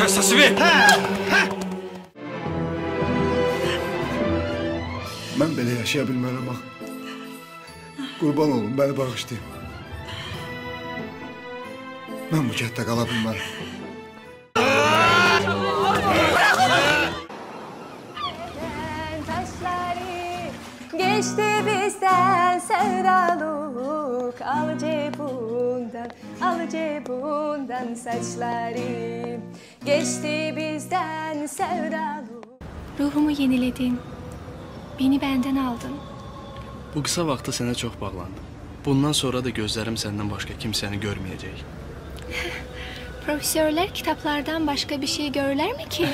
Ver sesi ver. Mən belə yaşaya bilmərəm axı. Qurban olum, məni bağışlayın. Mən bu kətdə qala bilmərəm. Geçti bizden sevdalık, al cebundan, al cebundan saçları. Geçti bizden sevdalık. Ruhumu yeniledin, beni benden aldın. Bu qısa vaxtda sənə çox bağlandım. Bundan sonra da gözlərim səndən başqa kimsəni görməyəcək. Profesörler kitaplardan başka bir şey görürler mi ki?